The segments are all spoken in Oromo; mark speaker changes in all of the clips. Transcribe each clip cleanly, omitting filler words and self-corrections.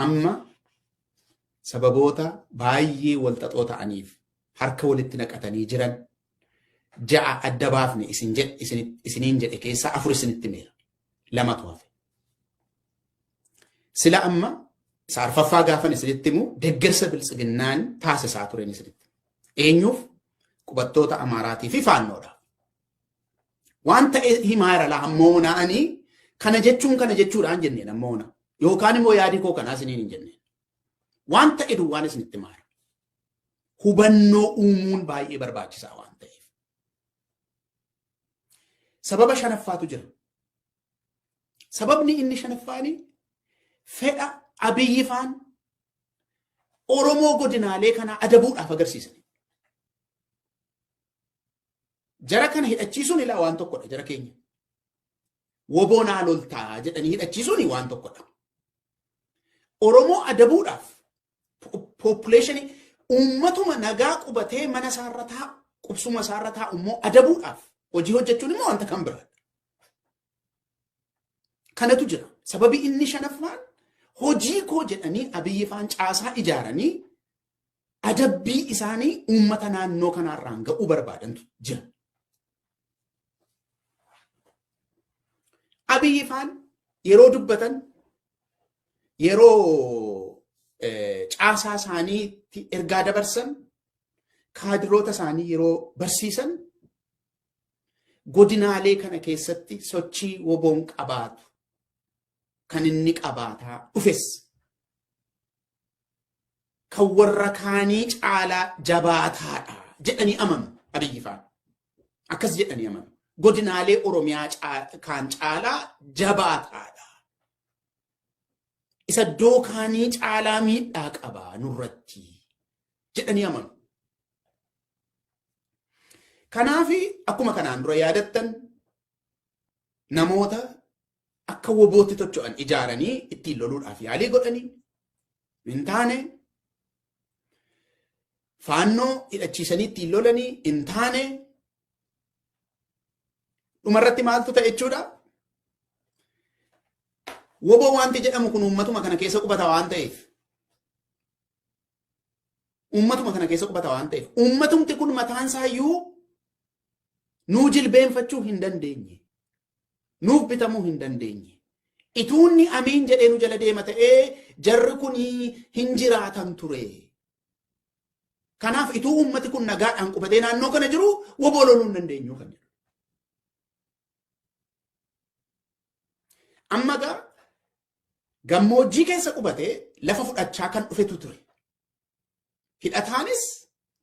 Speaker 1: Amma sababoota baay'ee walxaxoo ta'aniif harka walitti naqatanii jiran ja'a adda baafne isin jedhe isiniin jedhe keessaa afur isinitti himeera. Lamatu hafe. Sila amma isa arfaffaa gaafan isinitti himu deggersa biltsiginnaan taasisaa tureen isinitti. Eenyuuf? Qubattoota Amaaraatii fi Faannoodha. Waan ta'e himaa jira laa ammoo naanii kana jechuun kana jechuudhaan jenneen ammoo na. Yookaan immoo yaadii koo kanaa isiniin hin jenneen. Waan ta'e duwwaan isinitti himaa jira. Hubannoo uumuun baay'ee barbaachisaa waan ta'eef. Sababa shanaffaatu jira. Sababni inni shanaffaani fedha Abiyyi faan Oromoo godinaalee kanaa adabuudhaaf agarsiisan. Jara kana hidhachiisuun ilaa waan tokkodha jara keenya. Woboo naa loltaa jedhanii hidhachiisuun waan tokkodha. Oromoo adabuudhaaf population uummatuma nagaa qubatee mana isaarra taa'u qubsuma isaarra taa'u immoo adabuudhaaf hojii hojjechuun immoo wanta kan biraadha. Kanatu jira. Sababi inni shanaffaan hojii koo jedhanii Abiyyi faan caasaa ijaaranii adabbii isaanii uummata naannoo kanaarraan ga'uu barbaadantu jira. Abiyyi faan yeroo dubbatan yeroo caasaa isaaniitti ergaa dabarsan kaadiroota isaanii yeroo barsiisan godinaalee kana keessatti sochii woboon qabaatu kan inni qabaataa dhufes kan warra kaanii caalaa jabaataadha jedhanii amanu Abiyyi faan. Akkas jedhanii amanu. Godinaalee Oromiyaa kaan caalaa jabaataadha. Isa iddoo kaanii caalaa miidhaa qaba nurratti jedhanii amanu. Kanaaf akkuma kanaan dura yaadattan namoota akka wobootti tocho'an ijaaranii ittiin loluudhaaf yaalii godhanii hin taane, faannoo hidhachiisanii ittiin lolanii hin taane, dhumarratti maaltu ta'e jechuudha. Woboo wanti jedhamu kun uummatuma kana keessa qubata waan ta'eef uummatuma kana keessa qubata waan ta'eef uummatumti kun mataan isaayyuu nuu jilbeenfachuu hin dandeenye. Nuuf bitamuu hin dandeenye. Ituunni amiin jedhee nu jala deema ta'ee jarri kun hin jiraatan ture. Kanaaf ituu uummati kun nagaadhaan qubatee naannoo kana jiru woboo loluu hin dandeenyu kan jedhu. Amma gaa gammoojjii keessa qubatee lafa fudhachaa kan dhufetu ture. Hidhataanis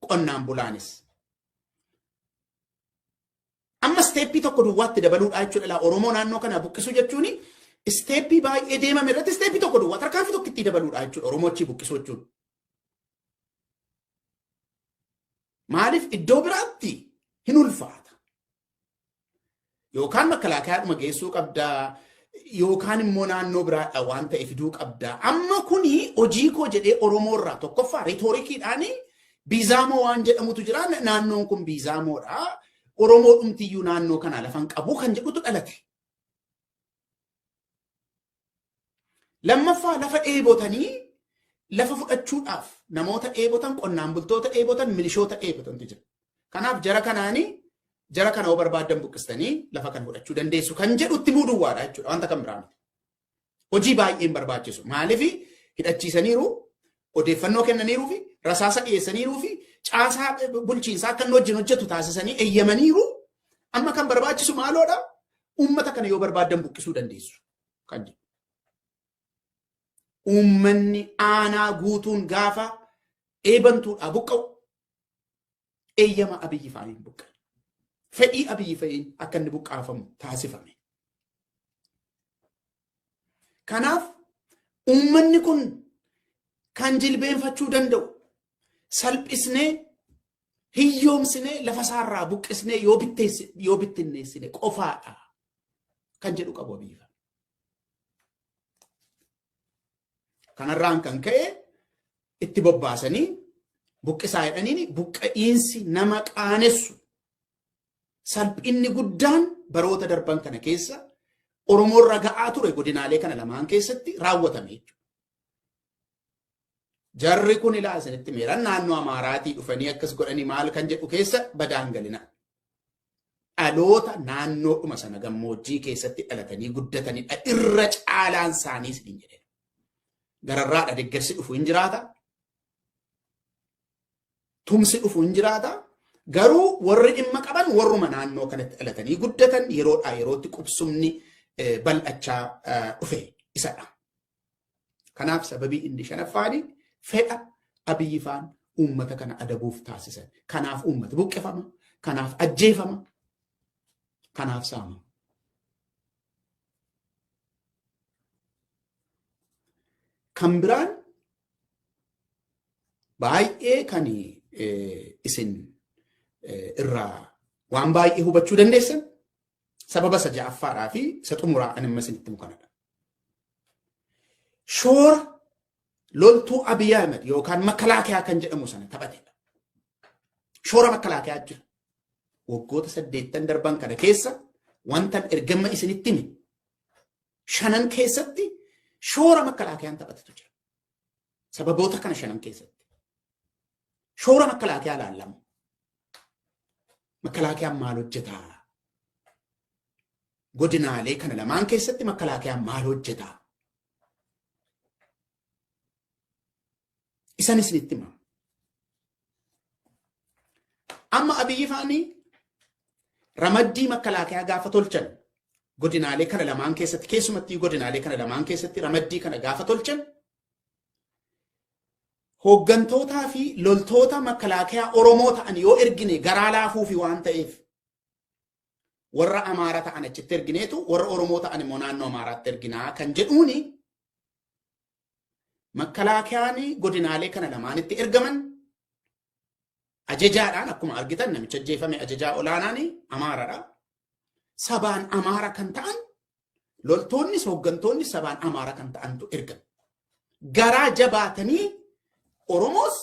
Speaker 1: qonnaan bulaanis. Amma isteeppii tokko duwwaatti dabaluudhaa jechuudha. Laa Oromoo naannoo kanaa buqqisuu jechuun isteeppii baay'ee deemame irratti isteeppii tokko duwwaa tarkaanfii tokko itti dabaluudhaa jechuudha. Oromoo achii buqqisuu jechuun. Maaliif iddoo biraatti hin ulfaata. Yookaan makkalaakayaadhuma geessuu qabdaa yookaan immoo naannoo biraadha waan ta'e fiduu qabdaa. Amma kuni hojii koo jedhee Oromoo irraa tokkoffaa reetoorikiidhaan biizaamoo waan jedhamutu jira. Naannoon kun biizaamoodha. Oromoo dhumtiyyuu naannoo kanaa lafan qabu kan jedhutu dhalate. Lammaffaa lafa dheebotanii lafa fudhachuudhaaf namoota dheebotan, qonnaan bultoota dheebotan, milishoota dheebotantu jira. Kanaaf jara kanaanii jara kana yoo barbaaddan buqqistanii lafa kan fudhachuu dandeessu kan jedhutti himuu duwwaadha jechuudha wanta kan biraa miti. Hojii baay'een barbaachisu. Maaliif hidhachiisaniiru, odeeffannoo kennaniiruu fi rasaasa dhiyeessaniiruu fi caasaa bulchiinsaa akka inni wajjin hojjetu taasisanii eeyyamaniiru. Amma kan barbaachisu maaloodha? Uummata kana yoo barbaaddan buqqisuu dandeessu kan jedhu. Uummanni aanaa guutuun gaafa eebantuudhaa buqqa'u eeyyama Abiyyi fa'iin buqqa'e. Fedhii Abiyyi fa'iin akka inni buqqaafamu taasifame. Kanaaf uummanni kun kan jilbeenfachuu danda'u salphisnee hiyyoomsinee lafa isaarraa buqqisnee yoo bitteessi yoo bittinneessine qofaadha kan jedhu qabu Abiyyi fa'i. Kanarraan kan ka'e itti bobbaasanii buqqisaa jedhaniin buqqa'iinsi nama qaanessu salphinni guddaan baroota darban kana keessa Oromoorra ga'aa ture godinaalee kana lamaan keessatti raawwatame jechuudha. Jarri kun ilaa isinitti meeran naannoo Amaaraatii dhufanii akkas godhanii maal kan jedhu keessa badaan galina. Dhaloota naannoodhuma sana gammoojjii keessatti dhalatanii guddatanidha. Irra caalaan isaanii isiniin jedheera. Gararraadha deeggarsi dhufu hin jiraata. Tumsi dhufu hin jiraata. Garuu warri dhimma qaban warruma naannoo kanatti dhalatanii guddatan yeroodhaa yerootti qubsumni bal'achaa dhufe isadha. Kanaaf sababii inni shanaffaani fedha Abiyyi faan uummata kana adabuuf taasisan. Kanaaf uummata buqqifama, kanaaf ajjeefama, kanaaf saamama. Kan biraan baay'ee kan isin irraa waan baay'ee hubachuu dandeessan sababa isa ja'affaadhaa fi isa xumuraa ani amma isinitti himu kanadha. Shoora loltuu Abiy Ahmed yookaan makalaakiyaa kan jedhamu sana taphatedha. Shoora makalaakiyaa jira. Waggoota 8 darban kana keessa wantan ergama isinitti hime shanan keessatti shoora makkalaakiyaan taphatetu jira. Sababoota kana shanan keessatti. Shoora makalaakiyaa laallamu. Makkalaakiyaan maal hojjetaa? Godinaalee kana lamaan keessatti makkalaakiyaan maal hojjetaa? Isan isinitti hima. Amma Abiyyi faanii ramaddii makalaakiyaa gaafa tolchan godinaalee kana lamaan keessatti, keessumattuu godinaalee kana lamaan keessatti ramaddii kana gaafa tolchan, hooggantootaa fi loltoota makalaakiyaa Oromoo ta'an yoo ergine garaa laafuufi waan ta'eef warra Amaara ta'an achitti ergineetu warra Oromoo ta'an immoo naannoo Amaaraatti erginaa kan jedhuuni, makkalaakiyaan godinaalee kana lamaanitti ergaman ajajaadhaan akkuma argitan namicha ajjeefame ajajaa olaanaan Amaaradha. Sabaan Amaara kan ta'an loltoonnis hooggantoonni sabaan Amaara kan ta'antu ergame. Garaa jabaatanii Oromoos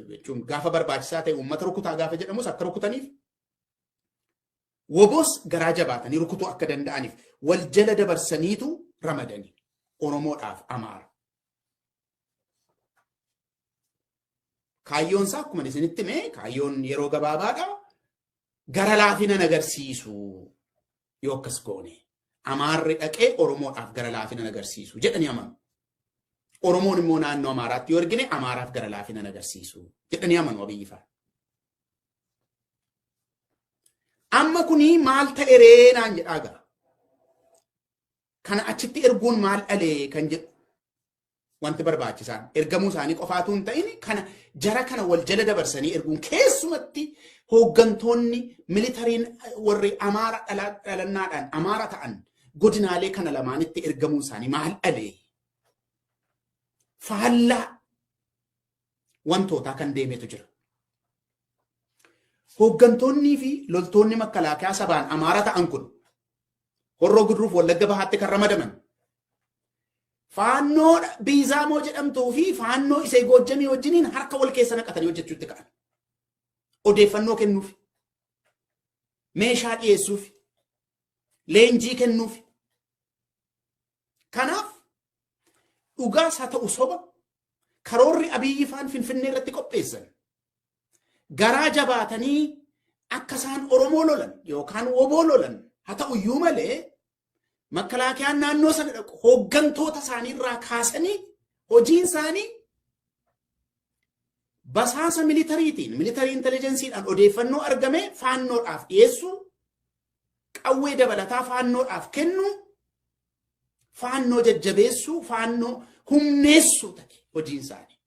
Speaker 1: jechuun gaafa barbaachisaa ta'e uummata rukutaa gaafa jedhamus akka rukutaniif, woboos garaa jabaatanii rukutuu akka danda'aniif wal jala dabarsaniitu ramadanii Oromoodhaaf Amaara. Kaayyoon isaa akkuma isinitti hime kaayyoon yeroo gabaabaadha. Gara laafina agarsiisu yoo akkas goone. Amaarri dhaqee Oromoodhaaf gara laafina agarsiisu jedhanii amanu. Oromoon immoo naannoo Amaaraatti yoo ergine Amaaraaf gara laafina agarsiisu jedhanii amanu Abiyyi fa'a. Amma kuni maal ta'e ree naan jedhaa gara. Kana achitti erguun maal dhalee kan jedhu wanti barbaachisaan ergamuu isaanii qofaatu hin ta'in, kana jara kana wal jala dabarsanii erguun, keessumatti hooggantoonni militariin warri Amaara dhalannaadhaan Amaara ta'an godinaalee kana lamaanitti ergamuun isaanii maal dhalee? Faallaa wantootaa kan deemetu jira. Hooggantoonnii fi loltoonni makalaakaa sabaan Amaara ta'an kun Horroo Gudruuf Wallagga Bahaatti kan ramadaman Faannoo Biizaamoo jedhamtuu fi Faannoo Isee Goojjamii wajjiniin harka wal keessa naqatanii hojjechuutti ka'an. Odeeffannoo kennuuf, meeshaa dhiyeessuuf, leenjii kennuuf. Kanaaf dhugaas haa ta'u soba, karoorri Abiyyi faan Finfinnee irratti qopheessan garaa jabaatanii akka isaan Oromoo lolan yookaan woboo lolan haa ta'u iyyuu malee, makkalaakiyaan naannoo sana dhaqu hooggantoota isaanii irraa kaasanii hojiin isaanii basaasa militariitiin, militarii intelijensiidhaan odeeffannoo argame faannoodhaaf dhiyeessuu, qawwee dabalataa faannoodhaaf kennuu, faannoo jajjabeessuu, faannoo humneessuu ta'e hojiin isaanii.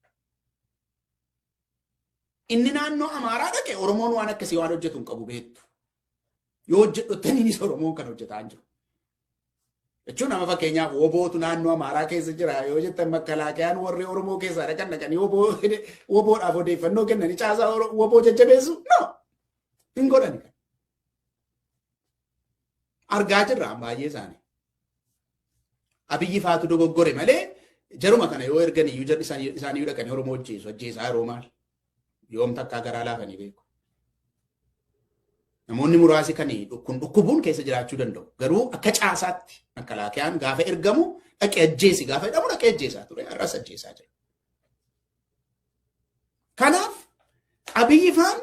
Speaker 1: Inni naannoo Amaaraa dhaqe Oromoon waan akkasii waan hojjetu hin qabu beektu. Yoo hojjedhottaniinis Oromoon kan hojjetaa hin jiru. Jechuun nama fakkeenyaaf wobootu naannoo Amaaraa keessa jira yoo jettan, makkalaakayaan warri Oromoo keessaa dhaqan dhaqanii woboodhaaf odeeffannoo kennanii caasaa woboo jajjabeessu no hin godhani. Argaa jirra baay'ee isaanii. Abiyyi faatu dogoggore malee jaruma kana yoo ergan iyyuu jarri isaanii dhaqanii Oromoo ajjeesu, ajjeesaa yeroo maal yoom takkaa garaa laafanii beeku. Namoonni muraasi kan kun dhukkubuun keessa jiraachuu danda'u. Garuu akka caasaatti makkalaakiyaan gaafa ergamu dhaqee ajjeesi gaafa jedhamu dhaqee ajjeesaa ture, har'as ajjeesaa jira. Kanaaf Abiyyi faan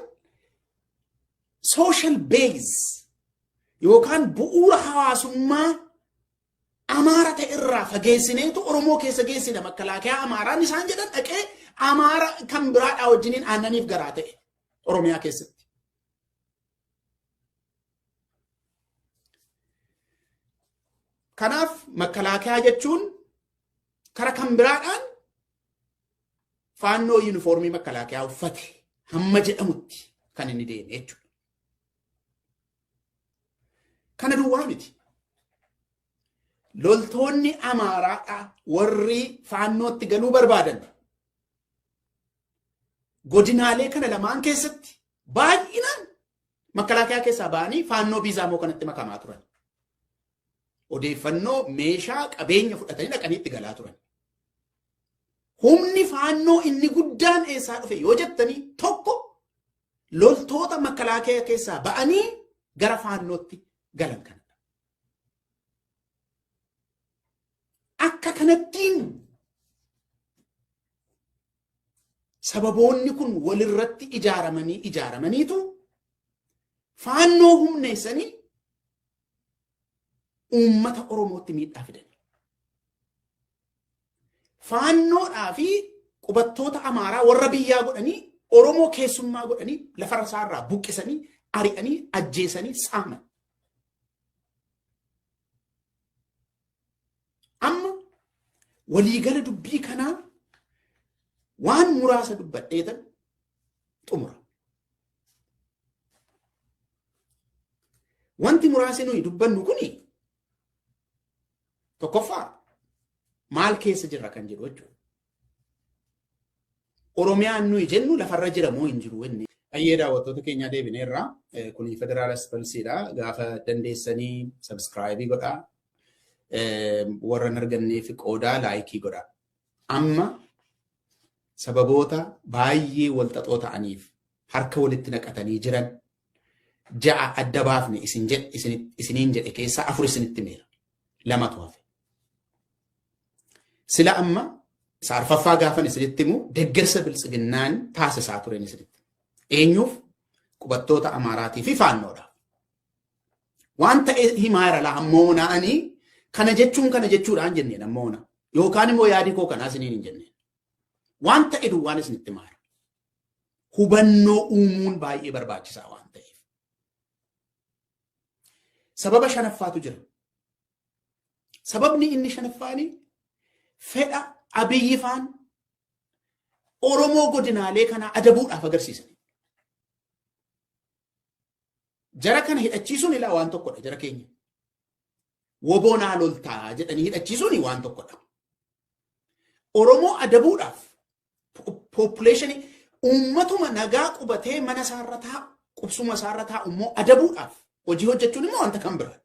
Speaker 1: social base yookaan bu'uura hawaasummaa Amaara ta'e irraa fageessineetu Oromoo keessa geessina. Makkalaakayaa Amaaraan isaan jedhan dhaqee Amaara kan biraadhaa wajjiniin aannaniif garaa ta'e Oromiyaa keessatti. Kanaaf makkalaakayaa jechuun kara kan biraadhaan Faannoo yuunifoormii makkalaakayaa uffate hamma jedhamutti kan inni deeme jechuudha. Kana duwwaa miti. Loltoonni Amaaraadhaa warri Faannootti galuu barbaadan godinaalee kana lamaan keessatti baay'inaan makkalaakayaa keessaa ba'anii Faannoo Biizaamoo kanatti makamaa turan. Odeeffannoo, meeshaa, qabeenya fudhatanii dhaqanii itti galaa turan. Humni Faannoo inni guddaan eessaa dhufe yoo jettanii, tokko loltoota makkalaakayaa keessaa ba'anii gara Faannootti galan kanadha. Akka kanattiin sababoonni kun walirratti ijaaramanii ijaaramaniitu Faannoo humneessanii uummata Oromootti miidhaa fidan. Faannoodhaa fi qubattoota Amaaraa warra biyyaa godhanii, Oromoo keessummaa godhanii, lafa isaarraa buqqisanii, ari'anii, ajjeesanii, saaman. Amma waliigala dubbii kanaa waan muraasa dubbadheetan xumura. Wanti muraasi nuyi dubbannu kuni, tokkoffaa, maal keessa jirra kan jedhu jechuudha. Oromiyaan nuyi jennu lafarra jira moo hin jiru inni? Ayyee, daawwattoota keenyaa, deebineerra. Kuni Federaalist Pulsiidha. Gaafa dandeessanii subscribe godhaa. Warra hin arganneef qoodaa, like godhaa. Amma sababoota baay'ee walxaxoo ta'aniif harka walitti naqatanii jiran ja'a adda baafne isin jedhe, isiniin jedhe keessaa afur isinitti himeera. Lamatu hafe. Sila amma isa arfaffaa gaafan isinitti himu, deeggarsa Biltsiginnaan taasisaa turen isinitti. Eenyuuf? Qubattoota Amaaraatii fi Faannoodha. Waan ta'e himaa jira laa ammoo naanii kana jechuun kana jechuudhaan jenneen ammoo na. Yookaan immoo yaadii koo kanaa isiniin hin jenneen. Waan ta'e duwwaan isinitti himaa jira. Hubannoo uumuun baay'ee barbaachisaa waan ta'eef. Sababa shanaffaatu jira. Sababni inni shanaffaani fedha Abiyyi faan Oromoo godinaalee kanaa adabuudhaaf agarsiisan. Jara kana hidhachiisuun ilaa waan tokkodha jara keenya. Woboo naa loltaa jedhanii hidhachiisuun waan tokkodha. Oromoo adabuudhaaf population uummatuma nagaa qubatee mana isaarra taa'u, qubsuma isaarra taa'u immoo adabuudhaaf hojii hojjechuun immoo wanta kan biraadha.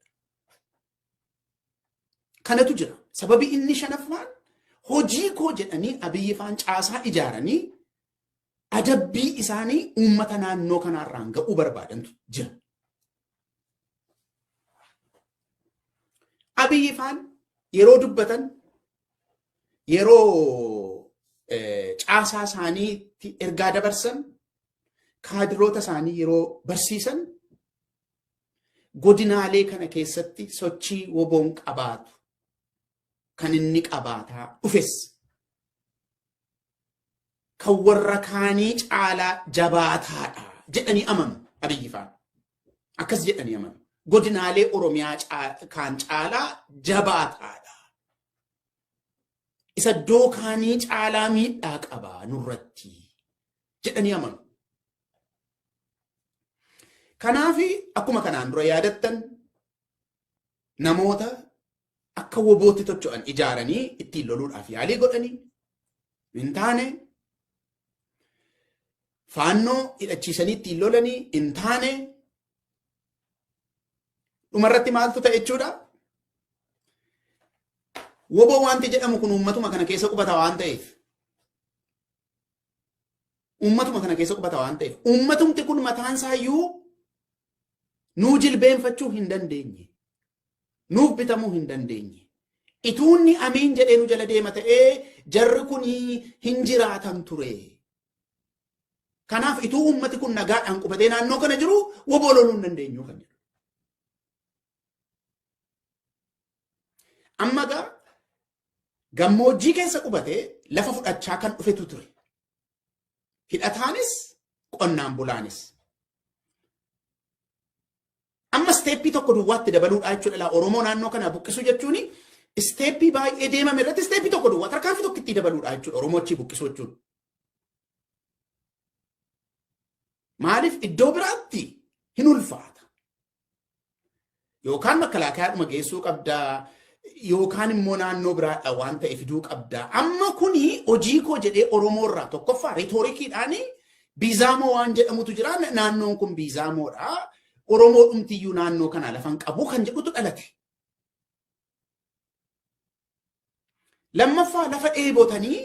Speaker 1: Kanatu jira. Sababi inni shanaffaan hojii koo jedhanii Abiyyi faan caasaa ijaaranii adabbii isaanii uummata naannoo kanaarraan ga'uu barbaadantu jira. Abiyyi faan yeroo dubbatan, yeroo caasaa isaaniitti ergaa dabarsan, kaadiroota isaanii yeroo barsiisan, godinaalee kana keessatti sochii woboon qabaatu kan inni qabaataa dhufes kan warra kaanii caalaa jabaataadha jedhanii amanu Abiyyi faan. Akkas jedhanii amanu. Godinaalee Oromiyaa kaan caalaa jabaataadha. Isa iddoo kaanii caalaa miidhaa qaba nurratti jedhanii amanu. Kanaaf akkuma kanaan dura yaadattan, namoota akka wobootti tocho'an ijaaranii ittiin loluudhaaf yaalii godhanii hin taane, Faannoo hidhachiisanii ittiin lolanii hin taane. Dhumarratti maaltu ta'e jechuudha? Woboo wanti jedhamu kun uummatuma kana keessa qubata waan ta'eef, uummatuma kana keessa qubata waan ta'eef, uummatumti kun mataan isaayyuu nuu jilbeenfachuu hin dandeenye. Nuuf bitamuu hin dandeenye. Ituunni amiin jedhee nu jala deema ta'ee jarri kun hin jiraatan ture. Kanaaf ituu uummati kun nagaadhaan qubatee naannoo kana jiru WBO loluu hin dandeenyu kan jedhu. Amma egaa gammoojjii keessa qubatee lafa fudhachaa kan dhufetu ture. Hidhataanis qonnaan bulaanis. Amma step tokko duwwaatti dabaluudha jechuudha. Laa, Oromoo naannoo kanaa buqqisuu jechuun step baay'ee deemame irratti step tokko duwwaa, tarkaanfii tokko itti dabaluudha jechuudha. Oromoo achii buqqisuu jechuun. Maaliif? Iddoo biraatti hin ulfaata. Yookaan makkalaakayaadhuma geessuu qabdaa, yookaan immoo naannoo biraadha waan ta'e fiduu qabdaa. Amma kuni hojii koo jedhee Oromoo irraa tokkoffaa rhetoriciidhaan Biizaamoo waan jedhamutu jira. Naannoon kun Biizaamoodha. Oromoo dhumtiyyuu naannoo kana lafan qabu kan jedhutu dhalate. Lammaffaa, lafa dheebotanii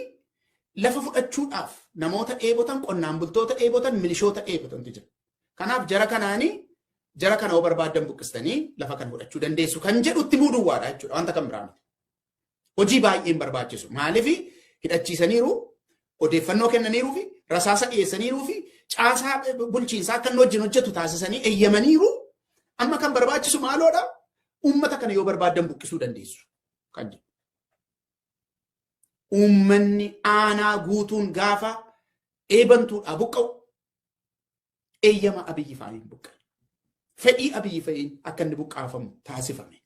Speaker 1: lafa fudhachuudhaaf namoota dheebotan, qonnaan bultoota dheebotan, milishoota dheebotantu jira. Kanaaf jara kanaanii jara kana yoo barbaaddan buqqistanii lafa kan fudhachuu dandeessu kan jedhutti himuu duwwaadha jechuudha, wanta kan biraa miti. Hojii baay'een barbaachisu. Maaliif? Hidhachiisaniiru, odeeffannoo kennaniiruu fi rasaasa dhiyeessaniiruu fi caasaa bulchiinsaa akka inni wajjin hojjetu taasisanii eeyyamaniiru. Amma kan barbaachisu maaloodha? Uummata kana yoo barbaaddan buqqisuu dandeessu kan jedhu. Uummanni aanaa guutuun gaafa eebantuudhaa buqqa'u eeyyama Abiyyi faayin buqqa'e. Fedhii Abiyyi fa'iin akka inni buqqaafamu taasifame.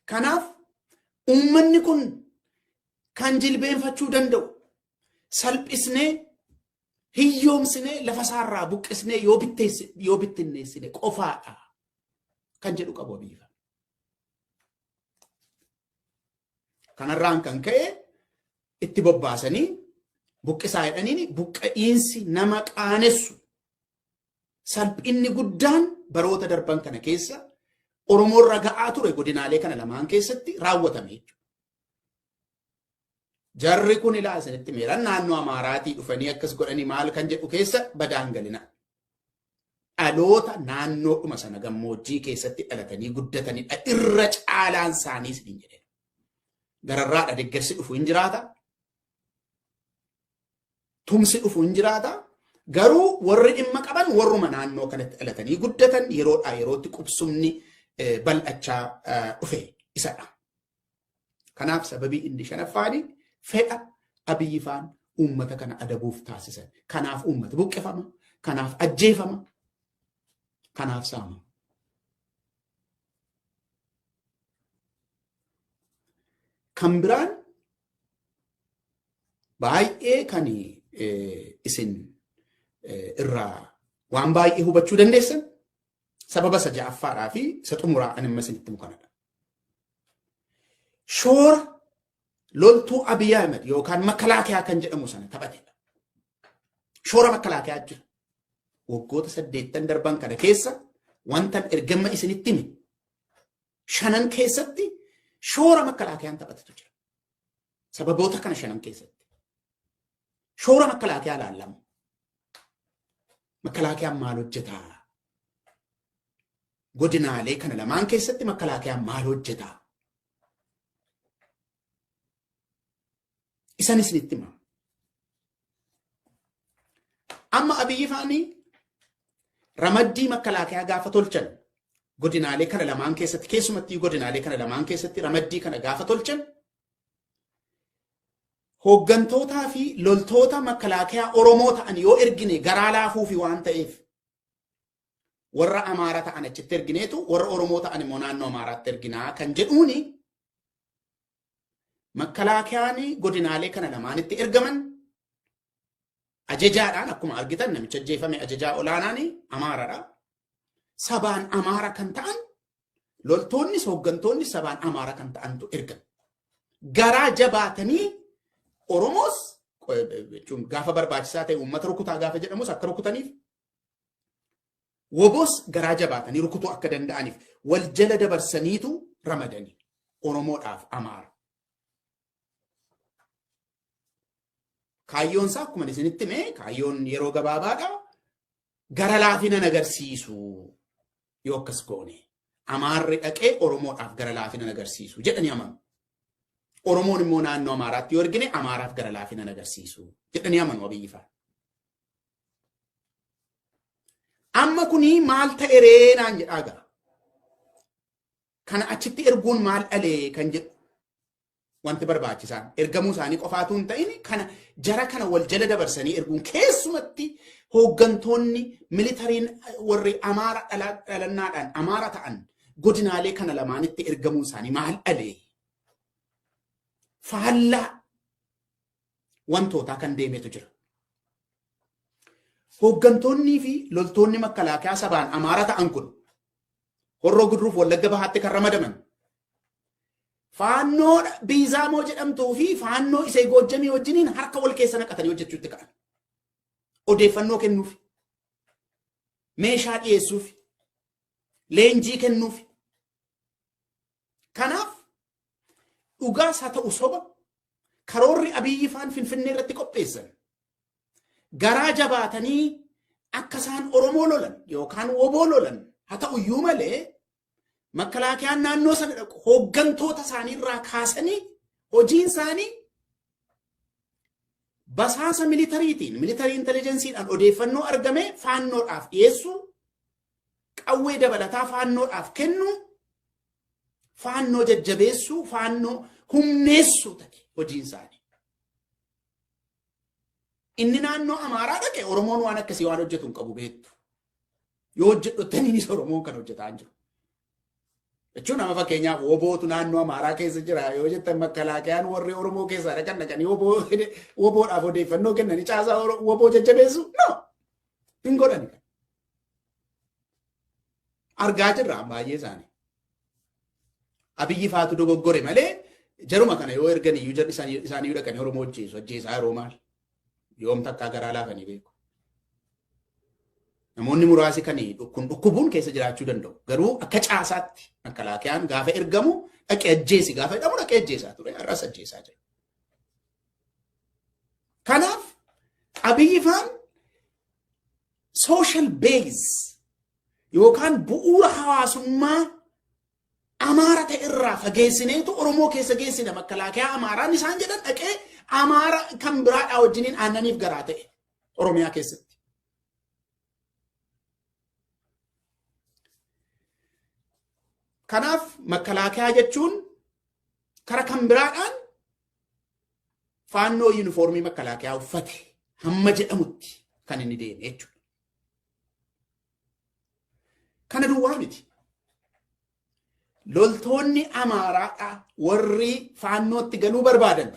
Speaker 1: Kanaaf uummanni kun kan jilbeenfachuu danda'u salphisnee, hiyyoomsinee, lafa isaarraa buqqisnee yoo bitteesse, yoo bittinneessine qofaadha kan jedhu qabu Abiyyi. Kanarraan kan ka'e itti bobbaasanii buqqisaa jedhaniin, buqqa'iinsi nama qaanessu, salphinni guddaan baroota darban kana keessa Oromoorra ga'aa ture godinaalee kana lamaan keessatti raawwatame jechuudha. Jarri kun ilaa isinitti meeran naannoo Amaaraatii dhufanii akkas godhanii maal kan jedhu keessa badaan galina. Dhaloota naannoodhuma sana gammoojjii keessatti dhalatanii guddatanidha irra caalaan isaanii isiniin jedhe. Gararraadha deeggarsi dhufu hin jiraata. Tumsi dhufu hin jiraata. Garuu warri dhimma qaban warruma naannoo kanatti dhalatanii guddatan, yeroodhaa yerootti qubsumni bal'achaa dhufe isadha. Kanaaf sababii inni shanaffaani fedha Abiyyi faan uummata kana adabuuf taasisan. Kanaaf uummata buqqifama, kanaaf ajjeefama, kanaaf saamama. Kan biraan baay'ee kan isin irraa waan baay'ee hubachuu dandeessan sababa isa ja'affaadhaa fi isa xumuraa ani amma isinitti himu kanadha. Shoora loltuu Abiy Ahmed yookaan makalaakiyaa kan jedhamu sana taphatedha. Shoora makalaakiyaa jira. Waggoota 8 darban kana keessa wantan ergama isinitti hime shanan keessatti shoora makalaakiyaan taphatetu jira. Sababoota kana shanan keessatti. Shoora makalaakiyaa ilaallama. Makalaakiyaan maal hojjetaa? Godinaalee kana lamaan keessatti makalaakiyaan maal hojjetaa? Isan isinitti hima. Amma Abiyyi faanii ramaddii makalaakiyaa gaafa tolchan, godinaalee kana lamaan keessatti, keessumattii godinaalee kana lamaan keessatti ramaddii kana gaafa tolchan, hooggantootaa fi loltoota makalaakiyaa Oromoo ta'an yoo ergine garaa laafuufi waan ta'eef, warra Amaara ta'an achitti ergineetu warra Oromoo ta'an immoo naannoo Amaaraatti erginaa kan jedhuuni, makkalaakiyaan godinaalee kana lamaanitti ergaman ajajaadhaan akkuma argitan namicha ajjeefame ajajaa olaanaan Amaaradha. Sabaan Amaara kan ta'an loltoonnis hooggantoonni sabaan Amaara kan ta'antu ergame. Garaa jabaatanii Oromoos jechuun gaafa barbaachisaa ta'e uummata rukutaa gaafa jedhamus akka rukutaniif, WBOs garaa jabaatanii rukutuu akka danda'aniif wal jala dabarsaniitu ramadanii Oromoodhaaf Amaara. Kaayyoon isaa akkuma isinitti hime kaayyoon yeroo gabaabaadha. Gara laafina agarsiisu yoo akkas goone. Amaarri dhaqee Oromoodhaaf gara laafina agarsiisu jedhanii amanu. Oromoon immoo naannoo Amaaraatti yoo ergine Amaaraaf gara laafina agarsiisu jedhanii amanu Abiyyi fa'a. Amma kuni maal ta'e ree naan jedhaa gara. Kana achitti erguun maal dhalee kan jedhu wanti barbaachisaan ergamuu isaanii qofaatu hin ta'in, kana jara kana wal jala dabarsanii erguun, keessumatti hooggantoonni militariin warri Amaara dhalannaadhaan Amaara ta'an godinaalee kana lamaanitti ergamuun isaanii maal dhalee? Faallaa wantootaa kan deemetu jira. Hooggantoonnii fi loltoonni makalaakaa sabaan Amaara ta'an kun Horroo Gudruuf Wallagga Bahaatti kan ramadaman Faannoo Biizaamoo jedhamtuu fi Faannoo Isee Goojjamii wajjiniin harka wal keessa naqatanii hojjechuutti ka'an. Odeeffannoo kennuuf, meeshaa dhiyeessuuf, leenjii kennuuf. Kanaaf dhugaas haa ta'u soba, karoorri Abiyyi faan Finfinnee irratti qopheessan garaa jabaatanii akka isaan Oromoo lolan yookaan woboo lolan haa ta'u iyyuu malee, makkalaakiyaan naannoo sana dhaqu hooggantoota isaanii irraa kaasanii hojiin isaanii basaasa militariitiin, militarii intelijensiidhaan odeeffannoo argame Faannoodhaaf dhiyeessuu, qawwee dabalataa Faannoodhaaf kennuu, Faannoo jajjabeessuu, Faannoo humneessuu ta'e hojiin isaanii. Inni naannoo Amaaraa dhaqe Oromoon waan akkasii waan hojjetu hin qabu beektu. Yoo hojjedhottaniinis Oromoon kan hojjetaa hin jiru. Jechuun nama fakkeenyaaf wobootu naannoo Amaaraa keessa jira yoo jettan, makkalaakayaan warri Oromoo keessaa dhaqan dhaqanii woboodhaaf odeeffannoo kennanii caasaa woboo jajjabeessu no hin godhan. Argaa jirra baay'ee isaanii. Abiyyi faatu dogoggore malee jaruma kana yoo ergan iyyuu jarri isaanii dhaqanii Oromoo ajjeesu, ajjeesaa yeroo maal yoom takkaa garaa laafanii beeku. Namoonni muraasi kan kun dhukkubuun keessa jiraachuu danda'u. Garuu akka caasaatti makkalaakiyaan gaafa ergamu dhaqee ajjeesi gaafa jedhamu dhaqee ajjeesaa ture, har'as ajjeesaa jira. Kanaaf Abiyyi faan social base yookaan bu'uura hawaasummaa Amaara ta'e irraa fageessineetu Oromoo keessa geessina makkalaakayaa Amaaraan isaan jedhan dhaqee Amaara kan biraadhaa wajjiniin aannaniif garaa ta'e Oromiyaa keessatti. Kanaaf makkalaakayaa jechuun kara kan biraadhaan Faannoo yuunifoormii makkalaakayaa uffate hamma jedhamutti kan inni deeme jechuudha. Kana duwwaa miti. Loltoonni Amaaraadhaa warri Faannootti galuu barbaadan